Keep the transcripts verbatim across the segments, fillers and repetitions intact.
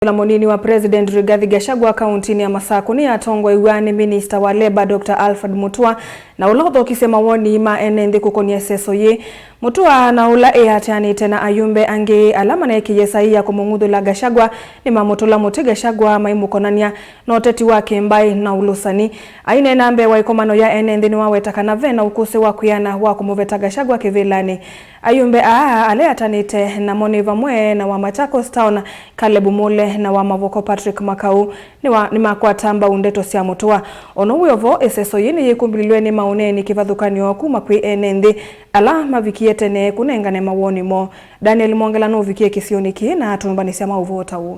Ĩla mũnini wa President Rigathi Gachagua kauntinĩ ya Masakũ nĩyatongoew'a nĩ minista wa Labour Doctor Alfred Mutua, na ũla ũthokisye mawoni ma ene nthĩ kũkonia ĩseso yĩĩ. Mutua na ũla eatĩanĩte na ayumbe angĩ ala maneekĩie saii ya kũmũng'uthũla Gachagua nĩmamũtũla mũtĩ Gachagua maimũkonany'a na ũteti wa kĩmbaĩ na ũlũsani. Aineena mbee wa ĩkomano ya ene nthĩ nĩwaweta kana ve na ũkũsĩ wa kwĩana wa kũmũveta Gachagua kĩvĩlanĩ. Ayumbe aa ala eatanĩte namo nĩ vamwe na wa Machakos Town, Caleb Mule, na wa Mavoko, Patrick Makau, nĩwa-, nĩmakwata mbau ndeto sya Mutua. O na ũu wĩ o vo, ĩseso yĩĩ nĩyĩkumbĩlilwe nĩ maũneeni kĩvathũkany'o kuma kwĩ ene nthĩ ala mavikie tene kũnengane mawoni moo. Daniel Mwongela nũvikie kĩsionĩ kĩĩ na atũmbanĩsya maũvoo ta ũũ.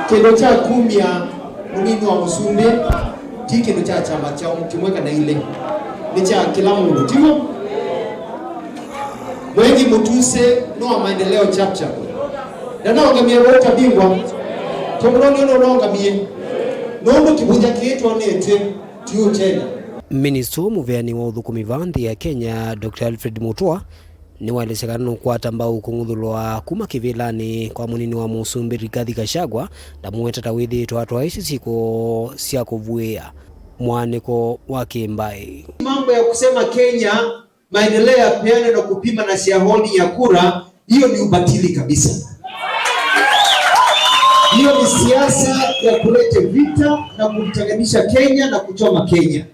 Kĩndũ kya kumya mũnini wa mũsumbĩ ti kĩndũ kya kyama kyaũ kĩmwe kana ilĩ, nĩ kya kĩla mũndũ, tiw'o? Mwengi Mũtuse nĩ wa Maendeleo Chapchap. Ndanaũngamie Walter Bingwa, tondũ nĩwe ũnaũngamie, nũndũ kĩvũthya kĩĩ twonetw'e ti ũkyenda. Minista mũveani wa ũthũkũmi vaa nthĩ ya Kenya, Doctor Alfred Mutua, nĩwaelesya kana nũkwata mbau kũng'uthũlwa kuma kĩvĩlanĩ kwa mũnini wa mũsumbĩ Rigathi Gachagua, ndamũweta ta wĩthĩĩtwe atwaĩĩsye syĩko sya kũvuĩa mwaanĩko wa kĩmbaĩ. Mambo ya kusema Kenya maendeleo ya peana na kupima na shareholding ya kura, hiyo ni ubatili kabisa. Hiyo ni siasa ya kuleta vita na kutenganisha Kenya na kuchoma Kenya.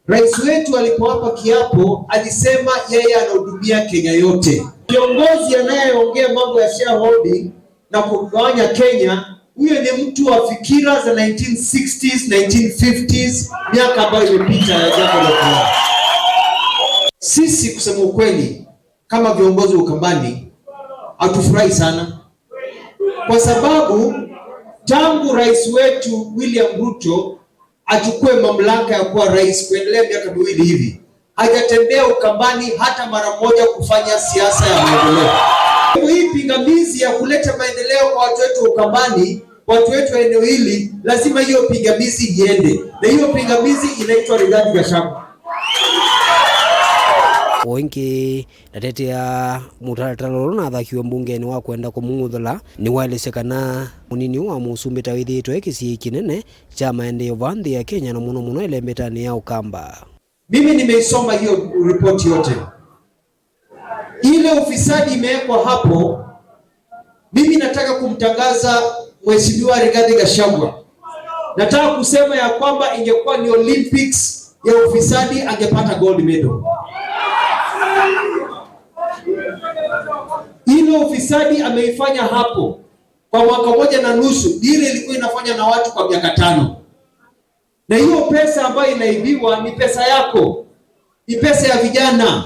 Rais wetu alipoapa kiapo, alisema yeye anahudumia Kenya yote. Kiongozi anayeongea mambo ya shareholding na kugawanya Kenya, huyo ni mtu wa fikira za nineteen sixties, nineteen fifties, miaka ambayo imepita ya jambo la ukoloni. Sisi, kusema ukweli, kama viongozi wa Ukambani, hatufurahi sana, kwa sababu tangu rais wetu William Ruto achukue mamlaka ya kuwa rais kuendelea miaka miwili hivi, hajatembea Ukambani hata mara moja kufanya siasa ya maendeleo. Hii pingamizi ya kuleta maendeleo kwa watu wetu wa Ukambani, watu wetu wa eneo hili, lazima hiyo pingamizi iende. Na hiyo pingamizi inaitwa Rigathi Gachagua. O ĩngĩ, ndatetea mũtalatala ũla ũnathakiwe mbungenĩ wa kwenda kũmũng'uthũla, nĩwaelesya kana mũnini wa mũsumbĩ ta wĩthĩĩtwe e kĩsiĩĩ kĩnene kya maendeeo vaa nthĩ ya Kenya, na mũno mũno ĩlembetanĩ ya Ũkamba. Mimi nimeisoma hiyo ripoti yote. Ile ufisadi imewekwa hapo, mimi nataka kumtangaza Mheshimiwa Rigathi Gachagua. Nataka kusema ya kwamba ingekuwa ni Olympics ya ufisadi, angepata gold medal. Ile ufisadi ameifanya hapo kwa mwaka moja na nusu, ile ilikuwa inafanya na watu kwa miaka tano. Na hiyo pesa ambayo inaibiwa ni pesa yako, ni pesa ya vijana,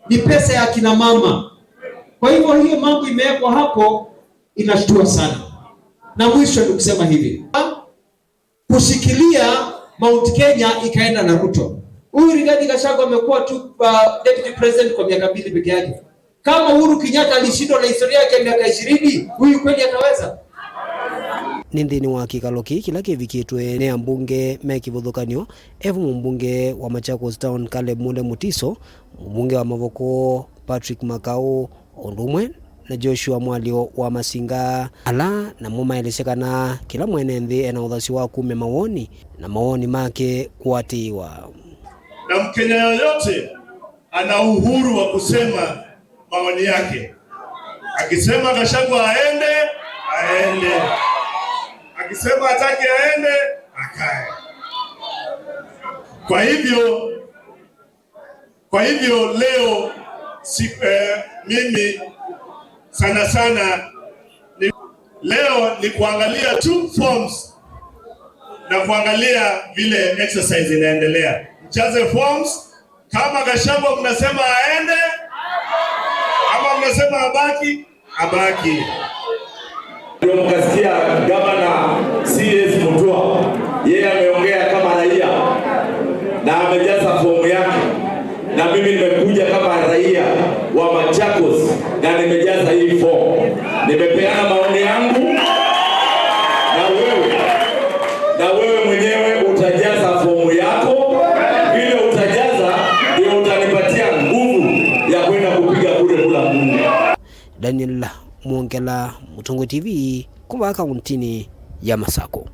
ni pesa ya kina mama. Kwa hivyo hiyo mambo imewekwa hapo, inashtua sana. Na mwisho ni kusema hivi, kushikilia Mount Kenya ikaenda na Ruto. Huyu Rigathi Gachagua amekuwa tu, uh, deputy president kwa miaka mbili peke yake. Kama Uhuru Kenyatta alishindwa na historia yake ya miaka ishirini, huyu kweli ataweza? Nĩ nthĩnĩ wa kĩkalo kĩĩ kĩla kĩvikĩtwe nĩ ambunge me kĩvathũkany'o, e vo mũmbunge wa Machakos Town Caleb Mule Mutiso, mũmbunge wa Mavoko Patrick Makau, o ũndũ ũmwe na Joshua Mwalio wa Masinga, ala namo maelesya kana kĩla mwene nthĩ ena ũthasyo wa kumya mawoni na mawoni make kũatĩĩwa. Na Mkenya yoyote ana uhuru wa kusema maoni yake. Akisema Gachagua aende, aende. Akisema hataki aende, akae. Kwa hivyo, kwa hivyo leo si, eh, mimi sana sana ni, leo ni kuangalia tu forms na kuangalia vile exercise inaendelea. Mjaze forms. Kama Gachagua mnasema aende, ama mnasema abaki, abaki. Ndio mkasikia gavana C S Mutua, yeye ameongea kama raia na amejaza fomu yake, na mimi nimekuja kama raia wa Machakos na nimejaza hii fomu. Nimepeana maoni yangu, na wewe, na wewe mwenyewe utajaza fomu yako. Vile utajaza, ndio utanipatia nguvu ya kwenda kupiga kule kula Mungu. Daniel Mwongela, Mũtongoi T V, kuma kauntinĩ ya Masakũ.